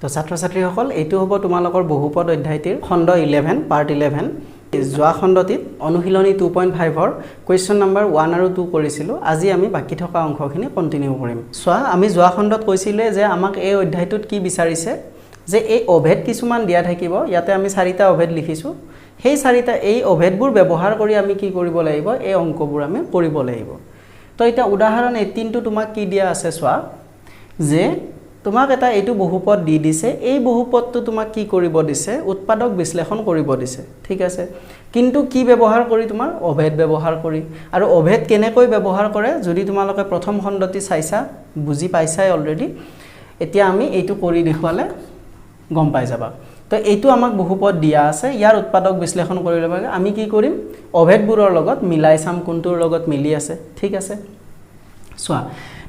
তো ছাত্ৰ ছাত্ৰীসকল, এইটো হ'ব তোমালোকৰ বহুপদ অধ্যায়টিৰ খণ্ড 11, পাৰ্ট 11। যোৱা খণ্ডটিত অনুশীলনী 2.5ৰ কুৱেশ্যন নম্বৰ 1 আৰু 2 কৰিছিলোঁ। আজি আমি বাকী থকা অংশখিনি কণ্টিনিউ কৰিম। চোৱা, আমি যোৱা খণ্ডত কৈছিলোঁ যে আমাক এই অধ্যায়টোত কি বিচাৰিছে যে এই অভেদ কিছুমান দিয়া থাকিব। ইয়াতে আমি চাৰিটা অভেদ লিখিছোঁ। সেই চাৰিটা এই অভেদবোৰ ব্যৱহাৰ কৰি আমি কি কৰিব লাগিব? এই অংকবোৰ আমি কৰিব লাগিব। তো এতিয়া উদাহৰণ 18টো তোমাক কি দিয়া আছে চোৱা, যে তোমাক এটা এইটো বহুপদ দি দিছে। এই বহুপদটো তোমাক কি কৰিব দিছে? উৎপাদক বিশ্লেষণ কৰিব দিছে, ঠিক আছে। কিন্তু কি ব্যৱহাৰ কৰি? তোমাৰ অভেদ ব্যৱহাৰ কৰি। আৰু অভেদ কেনেকৈ ব্যৱহাৰ কৰে, যদি তোমালোকে প্ৰথম খণ্ডটি চাইছা, বুজি পাইছাই অলৰেডি। এতিয়া আমি এইটো কৰি দেখুৱালে গম পাই যাবা। তো এইটো আমাক বহুপদ দিয়া আছে। ইয়াৰ উৎপাদক বিশ্লেষণ কৰি ল'ব লাগে। আমি কি কৰিম? অভেদবোৰৰ লগত মিলাই চাম, কোনটোৰ লগত মিলি আছে, ঠিক আছে। চোৱা,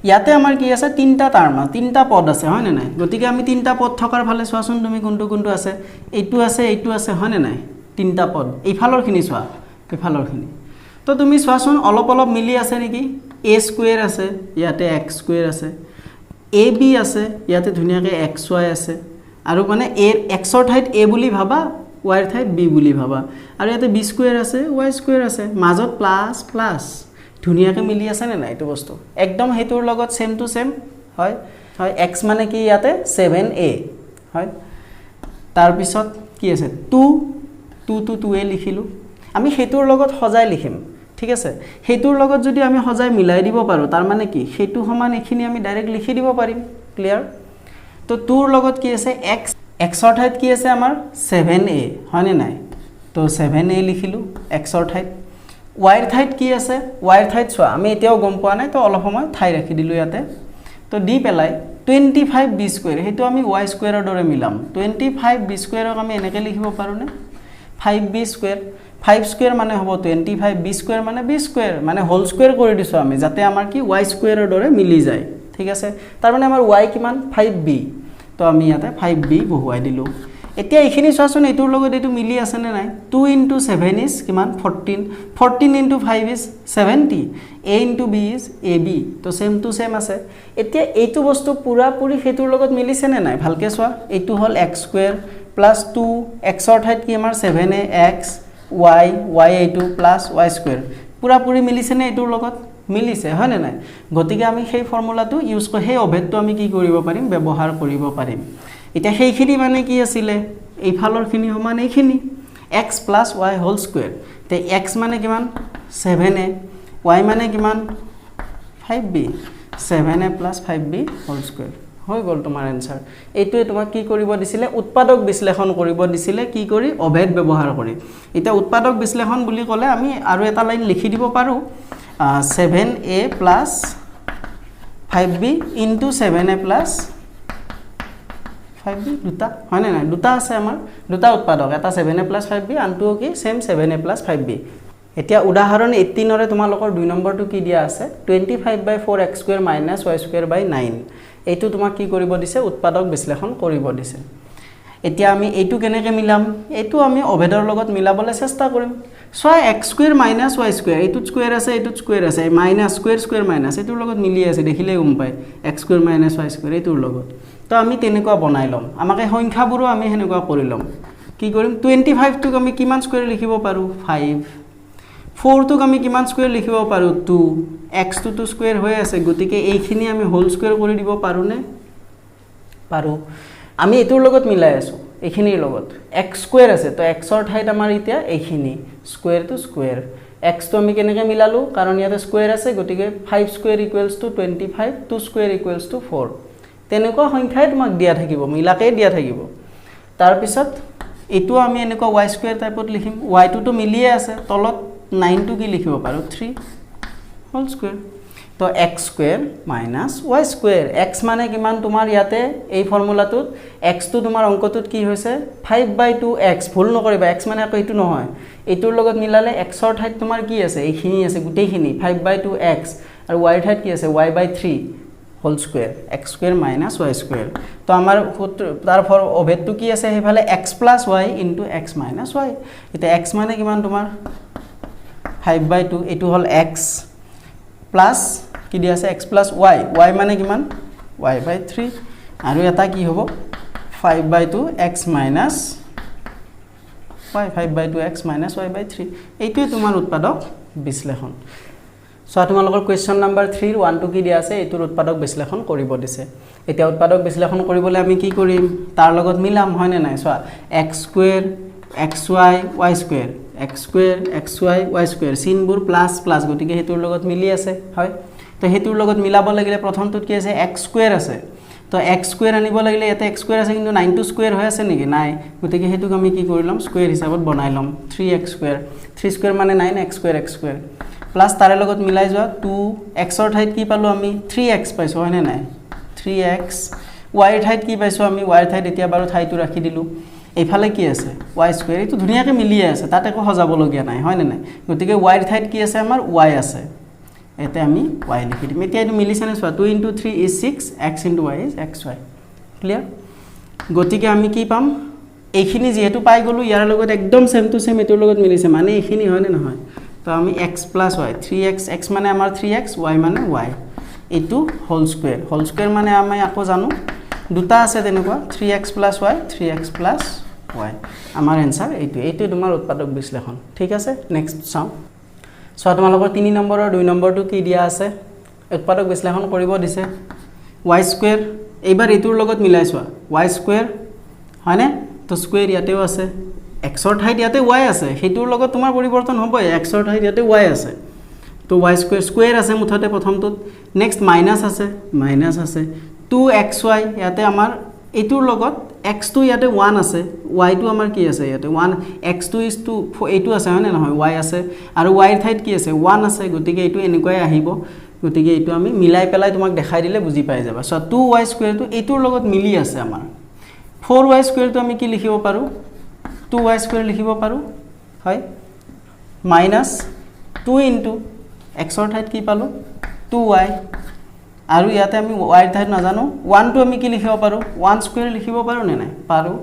ইয়াতে আমাৰ কি আছে? তিনিটা টাৰ্ম, তিনিটা পদ আছে, হয়নে নাই? গতিকে আমি তিনিটা পদ থকাৰ ফালে চোৱাচোন তুমি, কোনটো কোনটো আছে। এইটো আছে, এইটো আছে, হয়নে নাই? তিনিটা পদ। এইফালৰখিনি চোৱা, এইফালৰখিনি। তো তুমি চোৱাচোন, অলপ অলপ মিলি আছে নেকি? এ স্কুৱেৰ আছে, ইয়াতে এক্স স্কুৱেৰ আছে। এ বি আছে, ইয়াতে ধুনীয়াকৈ এক্স ৱাই আছে। আৰু মানে এ, এক্সৰ ঠাইত এ বুলি ভাবা, ৱাইৰ ঠাইত বি বুলি ভাবা। আৰু ইয়াতে বি স্কুৱেৰ আছে, ৱাই স্কুৱেৰ আছে, মাজত প্লাছ প্লাছ। ধুনীয়াকৈ মিলি আছেনে নাই এইটো বস্তু? একদম সেইটোৰ লগত ছেম টু ছেম হয়। হয়, এক্স মানে কি ইয়াতে? ছেভেন এ হয়। তাৰপিছত কি আছে? টু টু টু টুৱে লিখিলোঁ। আমি সেইটোৰ লগত সজাই লিখিম, ঠিক আছে। সেইটোৰ লগত যদি আমি সজাই মিলাই দিব পাৰোঁ, তাৰমানে কি? সেইটো সমান এইখিনি আমি ডাইৰেক্ট লিখি দিব পাৰিম। ক্লিয়াৰ? তো টুৰ লগত কি আছে? এক্স। এক্সৰ ঠাইত কি আছে আমাৰ? ছেভেন এ, হয়নে নাই? তো ছেভেন এ লিখিলোঁ এক্সৰ ঠাইত। ৱাইৰ ঠাইত কি আছে? ৱাইৰ ঠাইত চোৱা, আমি এতিয়াও গম পোৱা নাই। তো অলপ সময় ঠাই ৰাখি দিলোঁ ইয়াতে। তো দি পেলাই 25 বি স্কুৱেৰ, সেইটো আমি ৱাই স্কুৱেৰৰ দৰে মিলাম। 25 বি স্কুৱেৰক আমি এনেকৈ লিখিব পাৰোঁনে? Five B square, five square মানে হ'ব 25, বি স্কুৱেৰ মানে বি স্কুৱেৰ, মানে হোল স্কুৱেৰ কৰি দিছোঁ আমি, যাতে আমাৰ কি ৱাই স্কুৱেৰৰ দৰে মিলি যায়, ঠিক আছে। তাৰমানে আমাৰ ৱাই কিমান? Five B. তো আমি ইয়াতে ফাইভ বি বহুৱাই দিলোঁ। এতিয়া এইখিনি চোৱাচোন, এইটোৰ লগত এইটো মিলি আছেনে নাই? টু ইণ্টু ছেভেন is কিমান? 14। 14 into five is 70। A into B is A B। তো ছেম টু ছেম আছে। এতিয়া এইটো বস্তু পূৰাপূৰি সেইটোৰ লগত মিলিছেনে নাই, ভালকৈ চোৱা। এইটো হ'ল এক্স স্কুৱেৰ প্লাছ টু, এক্সৰ ঠাইত কি আমাৰ? Seven A x, Y, Y এইটো, প্লাছ ৱাই স্কুৱেৰ। পূৰাপূৰি মিলিছেনে এইটোৰ লগত? মিলিছে, হয়নে নাই? গতিকে আমি সেই ফৰ্মুলাটো ইউজ কৰি সেই অভেদটো আমি কি কৰিব পাৰিম? ব্যৱহাৰ কৰিব পাৰিম। এতিয়া সেইখিনি মানে কি আছিলে? এইফালৰখিনি সমান এইখিনি, x plus y whole square। এতিয়া এক্স মানে কিমান? ছেভেন এ। ৱাই মানে কিমান? Five B। Seven A plus five B whole square হৈ গ'ল তোমাৰ এনচাৰ। এইটোৱে তোমাক কি কৰিব দিছিলে? উৎপাদক বিশ্লেষণ কৰিব দিছিলে। কি কৰি? অভেদ ব্যৱহাৰ কৰি। এতিয়া উৎপাদক বিশ্লেষণ বুলি ক'লে আমি আৰু এটা লাইন লিখি দিব পাৰোঁ, seven A plus five B into seven A plus five B। দুটা হয়নে নাই? দুটা আছে আমাৰ, দুটা উৎপাদক। এটা seven A plus five B, আনটোও কি? Same, seven A plus five B। এতিয়া উদাহৰণ 18ৰে তোমালোকৰ 2 নম্বৰটো কি দিয়া আছে? 25 by 4 x square minus y square by nine। এইটো তোমাক কি কৰিব দিছে? উৎপাদক বিশ্লেষণ কৰিব দিছে। এতিয়া আমি এইটো কেনেকৈ মিলাম? এইটো আমি অভেদৰ লগত মিলাবলৈ চেষ্টা কৰিম। চোৱা, x square minus y square, এইটোত স্কুৱেৰ আছে, এইটোত স্কুৱেৰ আছে, মাইনাছ স্কুৱেৰ স্কুৱেৰ মাইনাছ, এইটোৰ লগত মিলি আছে, দেখিলেই গম পায়, x square minus y square এইটোৰ লগত। তো আমি তেনেকুৱা বনাই ল'ম। আমাক এই সংখ্যাবোৰো আমি সেনেকুৱা কৰি ল'ম। কি কৰিম? 25টোক আমি কিমান স্কুৱেৰ লিখিব পাৰোঁ? ফাইভ। ফ'ৰটোক আমি কিমান স্কুৱেৰ লিখিব পাৰোঁ? টু। এক্সটোতো স্কুৱেৰ হৈ আছে, গতিকে এইখিনি আমি হোল স্কুৱেৰ কৰি দিব পাৰোঁনে? পাৰোঁ। আমি এইটোৰ লগত মিলাই আছোঁ, এইখিনিৰ লগত। এক্স স্কুৱেৰ আছে, তো এক্সৰ ঠাইত আমাৰ এতিয়া এইখিনি স্কুৱেৰ টু স্কুৱেৰ। এক্সটো আমি কেনেকৈ মিলালোঁ? কাৰণ ইয়াতে স্কুৱেৰ আছে, গতিকে five square equals to 25, two square equals to four। তেনেকুৱা সংখ্যাই তোমাক দিয়া থাকিব, মিলাকেই দিয়া থাকিব। তাৰপিছত এইটো আমি এনেকুৱা ৱাই স্কুৱেৰ টাইপত লিখিম। ৱাইটোতো মিলিয়ে আছে। তলত নাইনটো কি লিখিব পাৰোঁ? Three whole square. তো x square minus y square। X মানে কিমান তোমাৰ ইয়াতে এই ফৰ্মুলাটোত? এক্সটো তোমাৰ অংকটোত কি হৈছে? ফাইভ বাই টু এক্স। ভুল নকৰিবা, এক্স মানে আকৌ এইটো নহয়। এইটোৰ লগত মিলালে এক্সৰ ঠাইত তোমাৰ কি আছে? এইখিনি আছে গোটেইখিনি, ফাইভ বাই টু এক্স। আৰু ৱাইৰ ঠাইত কি আছে? Y by three whole square। X square minus y square। তো আমাৰ সূত্ৰ, তাৰ ফৰ অভেদটো কি আছে সেইফালে? X plus y into x minus y। এতিয়া এক্স মানে কিমান তোমাৰ? ফাইভ বাই টু, এইটো হ'ল এক্স। প্লাছ কি দিয়া আছে? X plus Y. ৱাই মানে কিমান? ৱাই বাই থ্ৰী। আৰু এটা কি হ'ব? Five Five by two x minus y, five by two x minus y by three. এইটোৱে তোমাৰ উৎপাদক বিশ্লেষণ। চোৱা, তোমালোকৰ কুৱেশ্যন নাম্বাৰ থ্ৰীৰ ওৱানটো কি দিয়া আছে? এইটোৰ উৎপাদক বিশ্লেষণ কৰিব দিছে। এতিয়া উৎপাদক বিশ্লেষণ কৰিবলৈ আমি কি কৰিম? তাৰ লগত মিলাম, হয়নে নাই? চোৱা, x square x y y square, x square x y y square, চিনবোৰ plus plus, গতিকে সেইটোৰ লগত মিলি আছে, হয়। তো সেইটোৰ লগত মিলাব লাগিলে প্ৰথমটোত কি আছে? এক্স স্কুৱেৰ আছে। তো এক্স স্কুৱেৰ আনিব লাগিলে ইয়াতে এক্স স্কুৱেৰ আছে, কিন্তু নাইনটো স্কুৱেৰ হৈ আছে নেকি? নাই। গতিকে সেইটোক আমি কি কৰি ল'ম? স্কুৱেৰ হিচাপত বনাই ল'ম। Three x square, three square মানে nine, x square x square plus, তাৰে লগত মিলাই যোৱা, টু এক্সৰ ঠাইত কি পালোঁ আমি? থ্ৰী এক্স পাইছোঁ, হয়নে নাই? Three x. ৱাইৰ ঠাইত কি পাইছোঁ আমি? ৱাইৰ ঠাইত এতিয়া বাৰু ঠাইটো ৰাখি দিলোঁ। এইফালে কি আছে? Y square. এইটো ধুনীয়াকৈ মিলিয়ে আছে, তাত একো সজাবলগীয়া নাই, হয়নে নাই? গতিকে ৱাইৰ ঠাইত কি আছে আমাৰ? ৱাই আছে। ইয়াতে আমি ৱাই লিখি দিম। এতিয়া এইটো মিলিছেনে চোৱা। Two into three is six, x into y is x y. Clear? গতিকে আমি কি পাম? এইখিনি যিহেতু পাই গ'লোঁ, ইয়াৰ লগত একদম ছেম টু ছেম এইটোৰ লগত মিলিছে, মানে এইখিনি, হয়নে নহয়? তো আমি x plus y, three x, x মানে আমাৰ থ্ৰী এক্স, ৱাই মানে ৱাই, এইটো হোল স্কুৱেৰ। হোল স্কুৱেৰ মানে আমি আকৌ জানো দুটা আছে তেনেকুৱা, three x plus y, three x plus y। আমাৰ এনচাৰ এইটোৱে। এইটোৱে তোমাৰ উৎপাদক বিশ্লেষণ। ঠিক আছে, নেক্সট চাওঁ। চোৱা, তোমালোকৰ তিনি নম্বৰৰ দুই নম্বৰটো কি দিয়া আছে? উৎপাদক বিশ্লেষণ কৰিব দিছে। ৱাই স্কুৱেৰ, এইবাৰ এইটোৰ লগত মিলাই চোৱা। ৱাই স্কুৱেৰ, হয়নে? তো স্কুৱেৰ ইয়াতেও আছে, এক্সৰ ঠাইত ইয়াতে ৱাই আছে, সেইটোৰ লগত তোমাৰ পৰিৱৰ্তন হ'বই। এক্সৰ ঠাইত ইয়াতে ৱাই আছে, তো ৱাই স্কুৱেৰ, স্কুৱেৰ আছে মুঠতে প্ৰথমটোত। নেক্সট মাইনাছ আছে, মাইনাছ আছে, টু এক্স ৱাই। ইয়াতে আমাৰ এইটোৰ লগত এক্সটো ইয়াতে ওৱান আছে, ৱাইটো আমাৰ কি আছে ইয়াতে? ওৱান, এক্সটো is two, এইটো আছে, হয়নে নহয়? ৱাই আছে আৰু ৱাইৰ ঠাইত কি আছে? ওৱান আছে। গতিকে এইটো এনেকুৱাই আহিব। গতিকে এইটো আমি মিলাই পেলাই তোমাক দেখাই দিলে বুজি পাই যাবা। চ' টু ৱাই স্কুৱেৰটো এইটোৰ লগত মিলি আছে। আমাৰ ফ'ৰ ৱাই স্কুৱেৰটো আমি কি লিখিব পাৰোঁ? টু ৱাই স্কুৱেৰ লিখিব পাৰোঁ, হয়। মাইনাছ টু ইনটু এক্সৰ ঠাইত কি পালোঁ? Two y. আৰু ইয়াতে আমি ৱাইৰ ঠাইত নাজানো, ওৱানটো আমি কি লিখিব পাৰোঁ? ওৱান স্কুৱেৰ লিখিব পাৰোঁ নে নাই? পাৰোঁ।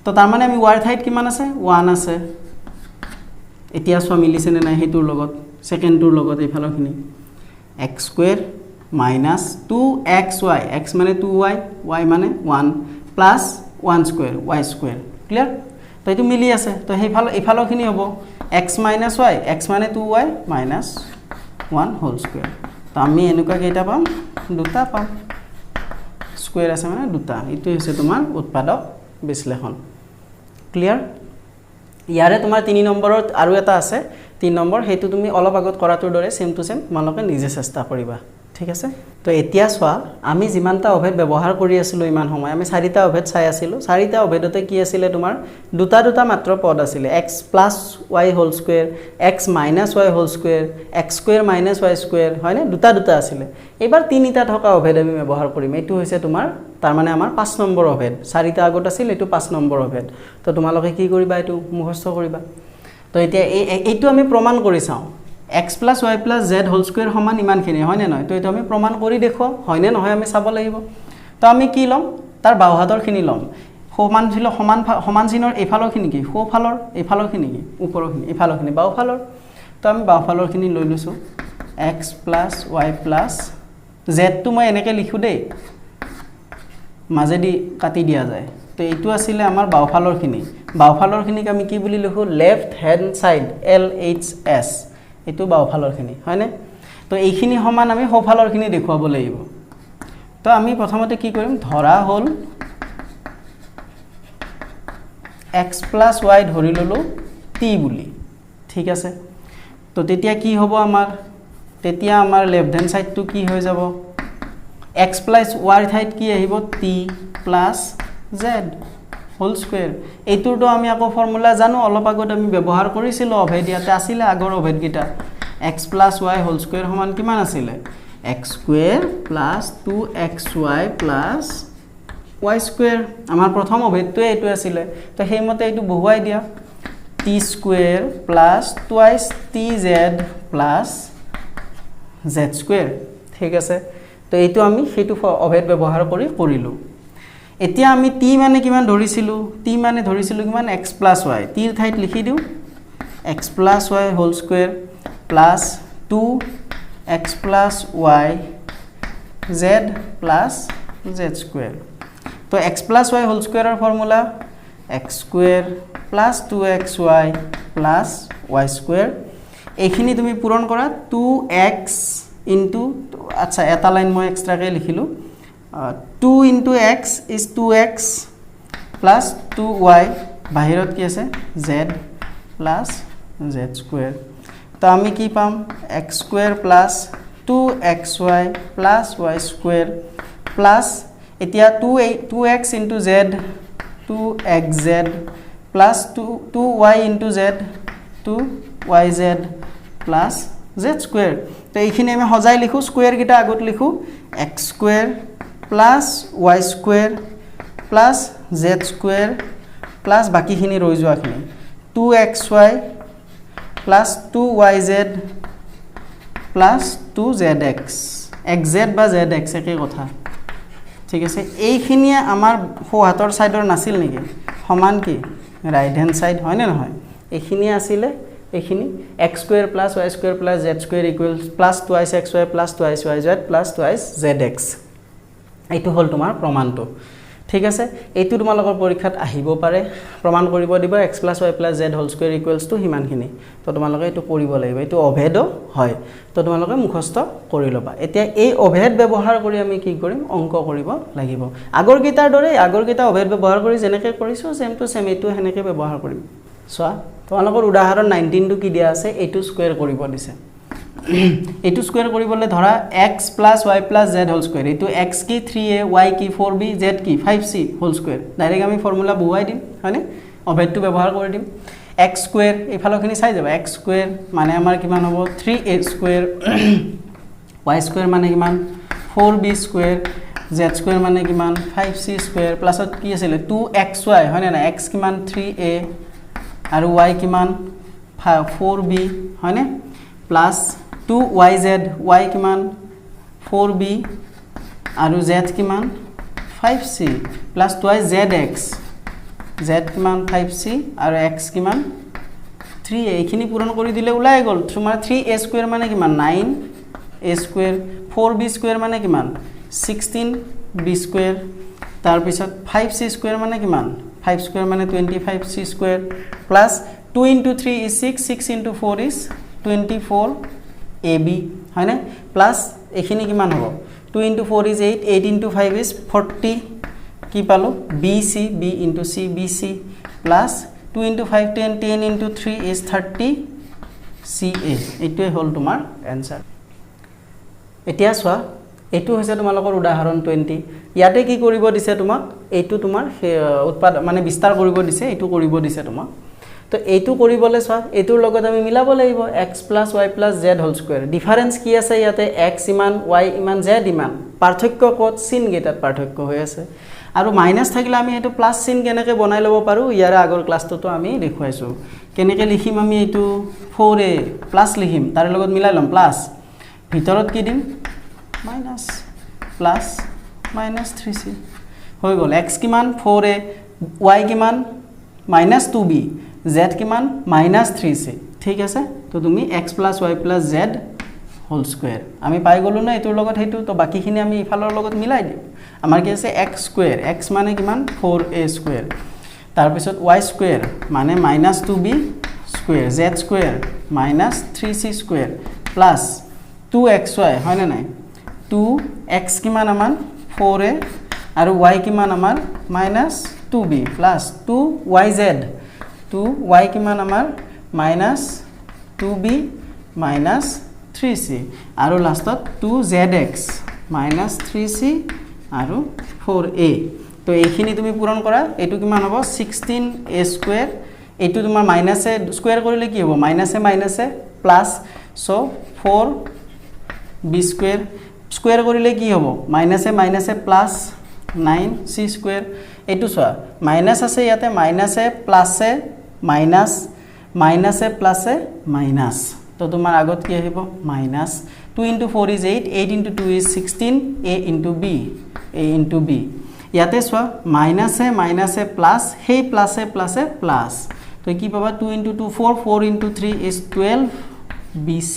তো তাৰমানে আমি ৱাইৰ ঠাইত কিমান আছে? ওৱান আছে। এতিয়া চোৱা, মিলিছেনে নাই সেইটোৰ লগত, ছেকেণ্ডটোৰ লগত এইফালৰখিনি। X square minus two x y, x মানে টু ৱাই, ৱাই মানে one, plus one square y square. Clear? তো এইটো মিলি আছে। তো সেইফাল এইফালৰখিনি হ'ব এক্স মাইনাছ ৱাই, এক্স মানে two y minus one whole square। তো আমি এনেকুৱা কেইটা পাম? দুটা পাম। স্কুৱেৰ আছে মানে দুটা। এইটোৱে হৈছে তোমাৰ উৎপাদক বিশ্লেষণ। ক্লিয়াৰ? ইয়াৰে তোমাৰ তিনি নম্বৰত আৰু এটা আছে, তিনি নম্বৰ, সেইটো তুমি অলপ আগত কৰাটোৰ দৰে ছেম টু ছেম তোমালোকে নিজে চেষ্টা কৰিবা। ঠিক আছে। তো এতিয়া চোৱা, আমি যিমানটা অভেদ ব্যৱহাৰ কৰি আছিলোঁ ইমান সময়, আমি চাৰিটা অভেদ চাই আছিলোঁ। চাৰিটা অভেদতে কি আছিলে তোমাৰ? দুটা দুটা মাত্ৰ পদ আছিলে। X plus y whole square, x minus y whole square, x square minus y square, হয়নে? দুটা দুটা আছিলে। এইবাৰ তিনিটা থকা অভেদ আমি ব্যৱহাৰ কৰিম। এইটো হৈছে তোমাৰ, তাৰমানে আমাৰ পাঁচ নম্বৰ অভেদ। চাৰিটা আগত আছিল, এইটো পাঁচ নম্বৰ অভেদ। তো তোমালোকে কি কৰিবা? এইটো মুখস্থ কৰিবা। তো এতিয়া এইটো আমি প্ৰমাণ কৰি চাওঁ। X plus y plus z whole square সমান ইমানখিনি, হয়নে নহয়? তো এইটো আমি প্ৰমাণ কৰি দেখুৱাওঁ, হয়নে নহয় আমি চাব লাগিব। তো আমি কি ল'ম? তাৰ বাওঁহাতৰখিনি ল'ম। সমান চিহ্ন, সমান সমান চিহ্নৰ এইফালৰখিনি কি? সোঁফালৰ। এইফালৰখিনি কি? ওপৰৰখিনি। এইফালৰখিনি বাওঁফালৰ। তো আমি বাওঁফালৰখিনি লৈ লৈছোঁ। এক্স প্লাছ ৱাই প্লাছ জেডটো মই এনেকৈ লিখোঁ দেই, মাজেদি কাটি দিয়া যায়। তো এইটো আছিলে আমাৰ বাওঁফালৰখিনি। বাওঁফালৰখিনিক আমি কি বুলি লিখোঁ? Left hand side, LHS। এইটো বাওঁফালৰখিনি, হয়নে? তো এইখিনি সমান আমি সোঁফালৰখিনি দেখুৱাব লাগিব। তো আমি প্ৰথমতে কি কৰিম? ধৰা হ'ল এক্স প্লাছ ৱাই ধৰি ল'লোঁ টি বুলি। ঠিক আছে। তো তেতিয়া কি হ'ব আমাৰ? তেতিয়া আমাৰ লেফ্ট হেণ্ড ছাইডটো কি হৈ যাব? এক্স প্লাছ ৱাইৰ ঠাইত কি আহিব? T plus z whole square। এইটোৰতো আমি আকৌ ফৰ্মুলা জানো, অলপ আগত আমি ব্যৱহাৰ কৰিছিলোঁ। অভেদ ইয়াতে আছিলে আগৰ অভেদকেইটা। X plus y whole square সমান কিমান আছিলে? X square plus two x y plus y square। আমাৰ প্ৰথম অভেদটোৱে এইটো আছিলে। তো সেইমতে এইটো বহুৱাই দিয়া, t square plus twice t z plus z square। ঠিক আছে। তো এইটো আমি সেইটো অভেদ ব্যৱহাৰ কৰি কৰিলোঁ। এতিয়া আমি টি মানে কিমান ধৰিছিলোঁ? টি মানে ধৰিছিলোঁ কিমান? X plus Y. টিৰ ঠাইত লিখি দিওঁ x plus y whole square plus two x plus y z plus z square। তো তো x plus why whole স্কুৱেৰৰ formula x square plus two x y plus y square। এইখিনি তুমি পূৰণ কৰা। টু এক্স ইনটু, আচ্ছা, এটা line মই এক্সট্ৰাকৈ লিখিলোঁ। Two into x is two x plus two y, বাহিৰত কি আছে? Z plus Z square. তো আমি কি পাম? X square plus two x y plus y square plus, এতিয়া two এই two x into z, two x z plus two y into z, two y z plus z square। তো এইখিনি আমি সজাই লিখোঁ, স্কুৱেৰকেইটা আগত লিখোঁ। X square plus y square plus z square plus বাকীখিনি ৰৈ যোৱাখিনি two x y plus two y z plus two z x, x z বা জেড এক্স একেই কথা, ঠিক আছে। এইখিনিয়ে আমাৰ সোঁহাতৰ ছাইডৰ নাছিল নেকি? সমান কি? ৰাইট হেণ্ড ছাইড, হয়নে নহয়? এইখিনিয়ে আছিলে। এইখিনি x square plus y square plus z square equal plus twice x y plus twice y z plus twice z x। এইটো হ'ল তোমাৰ প্ৰমাণটো, ঠিক আছে। এইটো তোমালোকৰ পৰীক্ষাত আহিব পাৰে, প্ৰমাণ কৰিব দিব x plus y plus z whole square equals to সিমানখিনি। তো তোমালোকে এইটো কৰিব লাগিব। এইটো অভেদো হয়, তো তোমালোকে মুখস্থ কৰি ল'বা। এতিয়া এই অভেদ ব্যৱহাৰ কৰি আমি কি কৰিম? অংক কৰিব লাগিব। আগৰকেইটাৰ দৰে, আগৰকেইটা অভেদ ব্যৱহাৰ কৰি যেনেকৈ কৰিছোঁ, ছেম টু ছেম এইটো সেনেকৈ ব্যৱহাৰ কৰিম। চোৱা, তোমালোকৰ উদাহৰণ 19টো কি দিয়া আছে? এইটো স্কুৱেৰ কৰিব দিছে। এইটো স্কুৱেৰ কৰিবলৈ ধৰা x plus y plus z whole square। এইটো এক্স কি? Three a. ৱাই কি? Four b. জেড কি? Five c whole square। Direct আমি ফৰ্মুলা বহুৱাই দিম, হয়নে? অভেদটো ব্যৱহাৰ কৰি দিম। এক্স স্কুৱেৰ, এইফালৰখিনি চাই যাবা। এক্স স্কুৱেৰ মানে আমাৰ কিমান হ'ব? Three a square। Y square মানে কিমান? Four b square। Z square মানে কিমান? Five C square. প্লাছত কি আছিলে? টু এক্স why, হয়নে নাই? এক্স কিমান? Three a. আৰু why কিমান? ফ'ৰ বি, হয়নে? Plus two y z। Y কিমান? Four b. আৰু জেড কিমান? Five c। Plus two y z x। Z কিমান? Five C. আৰু এক্স কিমান? থ্ৰী এ। এইখিনি পূৰণ কৰি দিলে ওলাই গ'ল তোমাৰ থ্ৰী এ স্কুৱেৰ মানে কিমান? Nine a square। Four b square মানে কিমান? 16 বি স্কুৱেৰ। তাৰপিছত ফাইভ চি স্কুৱেৰ মানে কিমান? ফাইভ স্কুৱেৰ মানে 25 c square plus two into three is six, six into four is 24 a b, হয়নে? প্লাছ এইখিনি কিমান হ'ব? Two into four is eight, eight into five is 40। কি পালোঁ? B c, b into c, b c plus two into five 10, 10 into three is 30 c a। এইটোৱে হ'ল তোমাৰ answer. এতিয়া চোৱা, এইটো হৈছে তোমালোকৰ উদাহৰণ 20। ইয়াতে কি কৰিব দিছে তোমাক? এইটো তোমাৰ সেই উৎপাদ মানে বিস্তাৰ কৰিব দিছে, এইটো কৰিব দিছে তোমাক। তো এইটো কৰিবলৈ চোৱা, এইটোৰ লগত আমি মিলাব লাগিব x plus y plus z whole square। Difference কি আছে ইয়াতে? এক্স ইমান, why ইমান, জেড ইমান। পাৰ্থক্য ক'ত? চিনকেইটাত পাৰ্থক্য হৈ আছে। আৰু মাইনাছ থাকিলে আমি সেইটো প্লাছ চিন কেনেকৈ বনাই ল'ব পাৰোঁ, ইয়াৰে আগৰ ক্লাছটোতো আমি দেখুৱাইছোঁ। কেনেকৈ লিখিম আমি এইটো? ফ'ৰ এ প্লাছ লিখিম, তাৰে লগত মিলাই ল'ম প্লাছ, ভিতৰত কি দিম? Minus, plus minus three c হৈ গ'ল। এক্স কিমান? Four a. Why কিমান? Minus two b. জেড কিমান? মাইনাছ থ্ৰী চি, ঠিক আছে। তো তুমি x plus y plus z whole square আমি পাই গ'লোঁ ন এইটোৰ লগত সেইটো। তো বাকীখিনি আমি ইফালৰ লগত মিলাই দিম। আমাৰ কি আছে? এক্স স্কুৱেৰ, এক্স মানে কিমান? ফ'ৰ এ স্কুৱেৰ। তাৰপিছত why square মানে minus two b square, z square minus three c square plus two x y, হয়নে নাই? টু এক্স কিমান আমাৰ? ফ'ৰ এ। আৰু why কিমান আমাৰ? Minus two b plus two y z, two y কিমান আমাৰ? Minus two b minus three c। আৰু লাষ্টত two z x minus three c আৰু ফ'ৰ এ। তো এইখিনি তুমি পূৰণ কৰা। এইটো কিমান হ'ব? 16 এ স্কুৱেৰ। এইটো তোমাৰ মাইনাছে স্কুৱেৰ কৰিলে কি হ'ব? মাইনাছে মাইনাছে plus, so four b square। Square কৰিলে কি হ'ব? মাইনাছে মাইনাছে প্লাছ নাইন চি স্কুৱেৰ। এইটো চোৱা, মাইনাছ আছে ইয়াতে, মাইনাছে প্লাছে মাইনাছ, মাইনাছে প্লাছে মাইনাছ। তো তোমাৰ আগত কি আহিব? Minus. Two into four is eight, eight into two is 16, a into b, a into b। ইয়াতে চোৱা, মাইনাছে মাইনাছে প্লাছ, সেই প্লাছে প্লাছে প্লাছ। তো কি পাবা? Two into two four, four into three is 12 b c।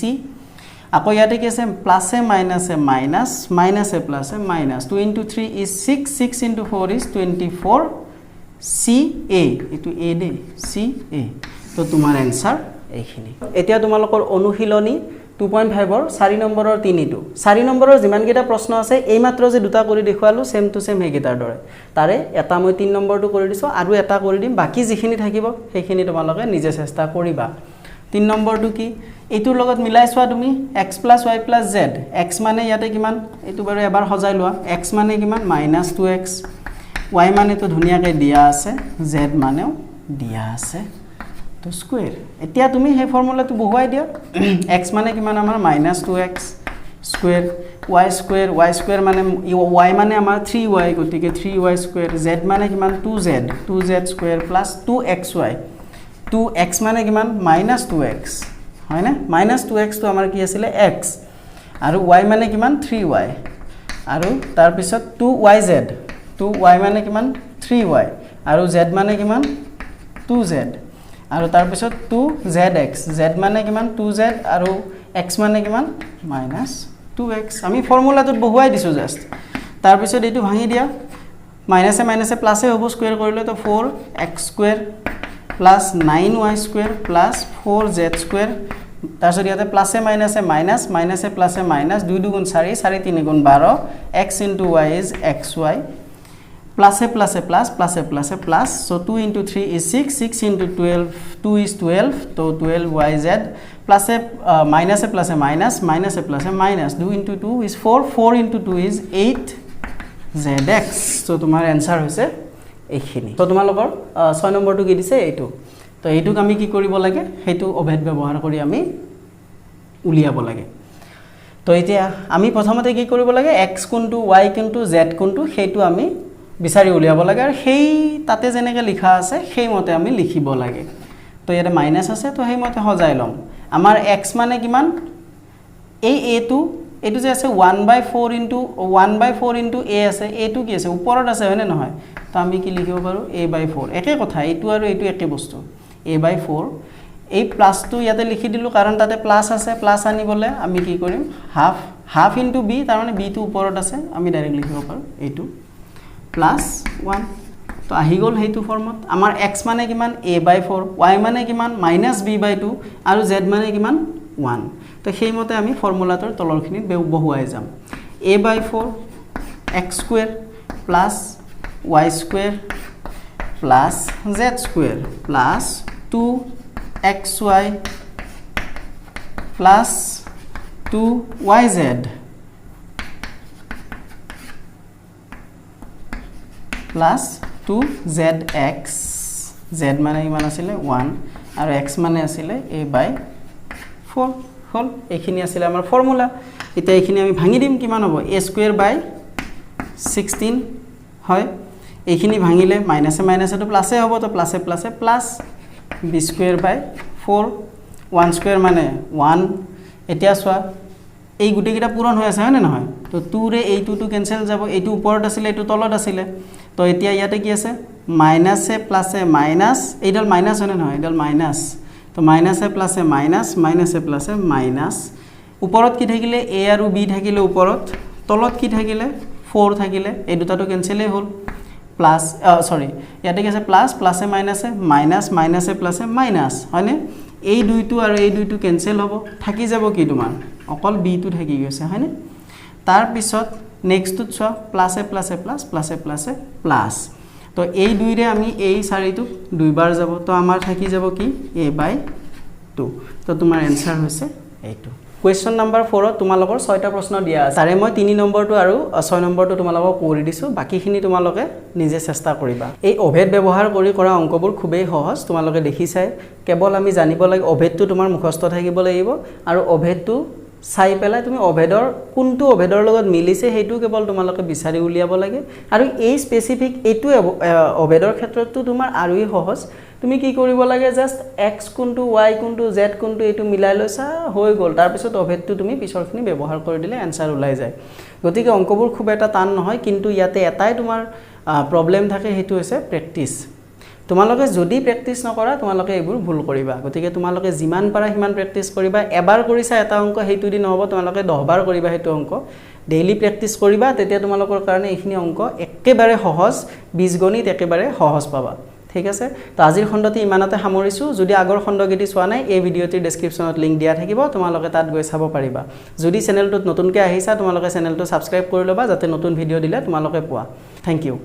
আকৌ ইয়াতে কি আছে? প্লাছে মাইনাছে মাইনাছ, মাইনাছে প্লাছে minus. Two into three is six, six into four is 24 c a। এইটো এ দেই, চি এ। তো তোমাৰ এনচাৰ এইখিনি। এতিয়া তোমালোকৰ অনুশীলনী 2.5ৰ 4 নম্বৰৰ তিনিটো, 4 নম্বৰৰ যিমানকেইটা প্ৰশ্ন আছে, এইমাত্ৰ যে দুটা কৰি দেখুৱালোঁ, ছেম টু ছেম সেইকেইটাৰ দৰে। তাৰে এটা মই 3 নম্বৰটো কৰি দিছোঁ আৰু এটা কৰি দিম। বাকী যিখিনি থাকিব সেইখিনি তোমালোকে নিজে চেষ্টা কৰিবা। 3 নম্বৰটো কি? এইটোৰ লগত মিলাই চোৱা তুমি। X plus y plus z। X মানে ইয়াতে কিমান? এইটো বাৰু এবাৰ সজাই লোৱা। এক্স মানে কিমান? Minus two x. ৱাই মানেতো ধুনীয়াকৈ দিয়া আছে, জেড মানেও দিয়া আছে। তো স্কুৱেৰ। এতিয়া তুমি সেই ফৰ্মুলাটো বহুৱাই দিয়া। এক্স মানে কিমান আমাৰ? Minus two x square। Y square, y square মানে, ৱাই মানে আমাৰ থ্ৰী ৱাই, গতিকে থ্ৰী ৱাই স্কুৱেৰ। জেড মানে কিমান? Two z, two z square plus two x y। Two x মানে কিমান? মাইনাছ টু এক্স, হয়নে? মাইনাছ টু এক্সটো আমাৰ কি আছিলে? এক্স। আৰু ৱাই মানে কিমান? Three Y. আৰু তাৰপিছত two y z। Two y মানে কিমান? Three Y. আৰু জেড মানে কিমান? Two z. আৰু তাৰপিছত টু জেড এক্স। জেড মানে কিমান? Two z. আৰু এক্স মানে কিমান? Minus two x. আমি ফৰ্মুলাটোত বহুৱাই দিছোঁ জাষ্ট। তাৰপিছত এইটো ভাঙি দিয়া। মাইনাছে মাইনাছে প্লাছে হ'ব স্কুৱেৰ কৰিলে। তো four x square plus nine y square plus four z square। তাৰপিছত ইয়াতে প্লাছে মাইনাছে মাইনাছ, মাইনাছে প্লাছে মাইনাছ। দুই দুগুণ চাৰি, চাৰি তিনি গুণ 12। X into y is x y। প্লাছে প্লাছে প্লাছ, প্লাছে প্লাছে plus. So two into three is six, six into 2 is 12। তো 12 ৱাই জেড। প্লাছে মাইনাছে প্লাছে মাইনাছ, মাইনাছে প্লাছে মাইনাছ। দুই into two is four, four into two is eight z x। ত' তোমাৰ এনচাৰ হৈছে এইখিনি। ত' তোমালোকৰ 6 নম্বৰটো কি দিছে? এইটো। তো এইটোক আমি কি কৰিব লাগে? সেইটো অভেদ ব্যৱহাৰ কৰি আমি উলিয়াব লাগে। তো এতিয়া আমি প্ৰথমতে কি কৰিব লাগে? এক্স কোনটো, ৱাই কোনটো, জেড কোনটো, সেইটো আমি বিচাৰি উলিয়াব লাগে আৰু সেই তাতে যেনেকৈ লিখা আছে সেইমতে আমি লিখিব লাগে। তো ইয়াতে মাইনাছ আছে, তো সেইমতে সজাই ল'ম। আমাৰ এক্স মানে কিমান? এই এটো, এইটো যে আছে, one by four into one by four into a আছে। এইটো কি আছে? ওপৰত আছে, হয়নে নহয়? তো আমি কি লিখিব পাৰোঁ? এ বাই ফ'ৰ। একে কথা, এইটো আৰু এইটো একে বস্তু। এ বাই ফ'ৰ। এই প্লাছটো ইয়াতে লিখি দিলোঁ কাৰণ তাতে প্লাছ আছে। প্লাছ আনিবলৈ আমি কি কৰিম? Half, half into b. তাৰমানে বিটো ওপৰত আছে, আমি ডাইৰেক্ট লিখিব পাৰোঁ এইটো প্লাছ ওৱান। তো আহি গ'ল সেইটো ফৰ্মত। আমাৰ এক্স মানে কিমান? এ বাই ফ'ৰ। ৱাই মানে কিমান? মাইনাছ বি বাই টু। আৰু জেড মানে কিমান? ওৱান। তো সেইমতে আমি ফৰ্মুলাটোৰ তলৰখিনিত বহুৱাই যাম। A by four x square plus y square plus z square plus two x y plus two y z plus two z x। Z মানে কিমান আছিলে? ওৱান। আৰু এক্স মানে আছিলে এ বাই ফ'ৰ। হ'ল, এইখিনি আছিলে আমাৰ ফৰ্মুলা। এতিয়া এইখিনি আমি ভাঙি দিম। কিমান হ'ব? এ স্কুৱেৰ বাই 16 হয়। এইখিনি ভাঙিলে মাইনাছে মাইনাছেটো প্লাছে হ'ব, তো প্লাছে প্লাছে plus b square by four। One square মানে ওৱান। এতিয়া চোৱা, এই গোটেইকেইটা পূৰণ হৈ আছে, হয়নে নহয়? তো টুৰে এই টুটো কেঞ্চেল যাব। এইটো ওপৰত আছিলে, এইটো তলত আছিলে। তো এতিয়া ইয়াতে কি আছে? মাইনাছে প্লাছে মাইনাছ। এইডাল মাইনাছ, হয়নে নহয়? এইডাল মাইনাছ। তো মাইনাছে প্লাছে মাইনাছ, মাইনাছে প্লাছে মাইনাছ। ওপৰত কি থাকিলে? এ আৰু বি থাকিলে ওপৰত। তলত কি থাকিলে? ফ'ৰ থাকিলে। এই দুটাটো কেঞ্চেলেই হ'ল। প্লাছ, চৰি, ইয়াতে কি আছে? প্লাছ, প্লাছে মাইনাছে মাইনাছ, মাইনাছে প্লাছে মাইনাছ, হয়নে? এই দুইটো আৰু এই দুইটো কেঞ্চেল হ'ব। থাকি যাব কি তোমাৰ? অকল বিটো থাকি গৈছে, হয়নে? তাৰপিছত নেক্সটটোত চোৱা, প্লাছে প্লাছে প্লাছ, প্লাছে প্লাছে প্লাছ। তো এই দুইৰে আমি এই চাৰিটোক দুইবাৰ যাব। তো আমাৰ থাকি যাব কি? এ বাই টু। তো তোমাৰ এনচাৰ হৈছে এইটো। কুৱেশ্যন নাম্বাৰ 4ত তোমালোকৰ ছয়টা প্ৰশ্ন দিয়া আছে। তাৰে মই 3 নম্বৰটো আৰু 6 নম্বৰটো তোমালোকক কৰি দিছোঁ। বাকীখিনি তোমালোকে নিজে চেষ্টা কৰিবা। এই অভেদ ব্যৱহাৰ কৰি কৰা অংকবোৰ খুবেই সহজ, তোমালোকে দেখিছাই। কেৱল আমি জানিব লাগে, অভেদটো তোমাৰ মুখস্থ থাকিব লাগিব আৰু অভেদটো চাই পেলাই তুমি অভেদৰ কোনটো অভেদৰ লগত মিলিছে সেইটো কেৱল তোমালোকে বিচাৰি উলিয়াব লাগে। আৰু এই স্পেচিফিক এইটো অভেদৰ ক্ষেত্ৰততো তোমাৰ আৰুৱেই সহজ। তুমি কি কৰিব লাগে? জাষ্ট এক্স কোনটো, ৱাই কোনটো, জেড কোনটো, এইটো মিলাই লৈছা, হৈ গ'ল। তাৰপিছত অভেদটো তুমি পিছৰখিনি ব্যৱহাৰ কৰি দিলে এনচাৰ ওলাই যায়। গতিকে অংকবোৰ খুব এটা টান নহয়। কিন্তু ইয়াতে এটাই তোমাৰ প্ৰব্লেম থাকে, সেইটো হৈছে প্ৰেক্টিচ। তোমালোকে যদি প্ৰেক্টিচ নকৰা, তোমালোকে এইবোৰ ভুল কৰিবা। গতিকে তোমালোকে যিমান পাৰা সিমান প্ৰেক্টিচ কৰিবা। এবাৰ কৰিছা এটা অংক, সেইটো দি নহ'ব, তোমালোকে 10বাৰ কৰিবা সেইটো অংক। ডেইলি প্ৰেক্টিচ কৰিবা, তেতিয়া তোমালোকৰ কাৰণে এইখিনি অংক একেবাৰে সহজ, বীজগণিত একেবাৰে সহজ পাবা। ঠিক আছে, তো আজিৰ খণ্ডটি ইমানতে সামৰিছোঁ। যদি আগৰ খণ্ডকেইটি চোৱা নাই, এই ভিডিঅ'টিৰ ডেছক্ৰিপশ্যনত লিংক দিয়া থাকিব, তোমালোকে তাত গৈ চাব পাৰিবা। যদি চেনেলটোত নতুনকৈ আহিছা, তোমালোকে চেনেলটো ছাবস্ক্ৰাইব কৰি ল'বা, যাতে নতুন ভিডিঅ' দিলে তোমালোকে পোৱা। Thank you.